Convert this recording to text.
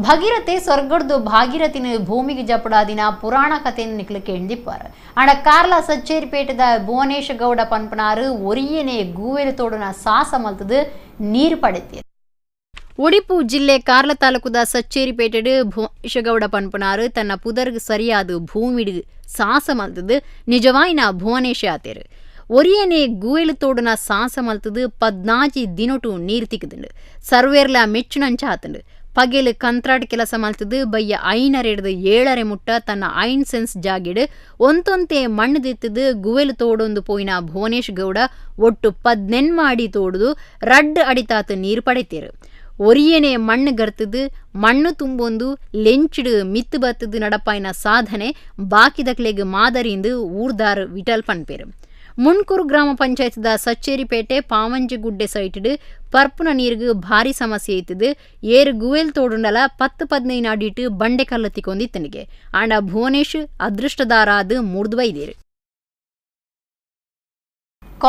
ಭಗೀರಥೆ ಸ್ವರ್ಗಡ್ದು ಭಾಗೀರಥಿನ ಭೂಮಿಗೆ ಜಪುಡಾದಿನ ಪುರಾಣ ಕಥೆಯನ್ನು ನಿಕ್ಲು ಕೇಂದಿಪ್ಪಾರ. ಆಂಡ ಕಾರ್ಲ ಸಚ್ಚೇರಿಪೇಟೆದ ಭುವನೇಶ ಗೌಡ ಪನ್ಪನಾರು ಒರಿಯನೆ ಗೂವೆಲು ತೋಡುನ ಸಾಸ ಮಲ್ತದು ನೀರು ಪಡೆತೇರು. ಒಡಿಪು ಜಿಲ್ಲೆ ಕಾರ್ಲ ತಾಲೂಕುದ ಸಚ್ಚೇರಿಪೇಟೆಡು ಭುವನೇಶಗೌಡ ಪನ್ಪನಾರು ತನ್ನ ಪುದರ್ಗ್ ಸರಿಯಾದ ಭೂಮಿಡ್ ಸಾಸ ಮಲ್ತದು ನಿಜವಾಯಿನ ಭುವನೇಶ ಆತೇರು. ಒರಿಯನೆ ಗೂವೆಲು ತೋಡುನ ಸಾಸ ಮಲ್ತದು 14 ದಿನೊಟು ನೀರು ತಿಕ್ಕುದುಂಡು. ಸರ್ವೇರ್ಲ ಮೆಚ್ಚುನಂಚ ಆತುಂಡು. ಪಗೆಲು ಕಂತ್ರಾಟ್ ಕೆಲಸ ಮಲ್ತದು ಬಯ್ಯ 5:30 7:30 ಮುಟ್ಟ ತನ್ನ 5 ಸೆನ್ಸ್ ಜಾಗೆಡ್ ಒಂತೊಂತೆ ಮಣ್ಣು ದಿತ್ತದು ಗುವೆಲು ತೋಡೊಂದು ಪೋಯಿನ ಭುವನೇಶ್ ಗೌಡ ಒಟ್ಟು 18 ಅಡಿ ತೋಡುದು 2 ಅಡಿತಾತು ನೀರು ಪಡೆತೇರು. ಒರಿಯನೆ ಮಣ್ಣು ಗರ್ತದು ಮಣ್ಣು ತುಂಬೊಂದು ಲೆಂಚಿಡು ಮಿತ್ತು ಬತ್ತದು ನಡಪಾಯಿನ ಸಾಧನೆ ಬಾಕಿದಕ್ಲೆಗ್ ಮಾದರಿಂದು ಊರ್ದಾರ್ ವಿಠಲ್ ಪನ್ಪೇರು. ಮುಣ್ಕೂರು ಗ್ರಾಮ ಪಂಚಾಯತ್ದ ಸಚ್ಚೇರಿಪೇಟೆ ಪಾವಂಜೆಗುಡ್ಡೆ ಸೈಟ್ಡ್ ಪರ್ಪುನ ನೀರಿಗೆ ಭಾರಿ ಸಮಸ್ಯೆ ಇತ್ತದು. ಏರು ಗುವೆಲ್ ತೋಡುಂಡಲ 10-15 ಅಡಿಟ್ ಬಂಡೆ ಕಲ್ಲು ತಿಕ್ಕೊಂದಿತ್ತನಿಗೆ. ಆಂಡ ಭುವನೇಶ್ ಅದೃಷ್ಟದಾರಾದ ಮೂರ್ದು ಬೈದೇರು.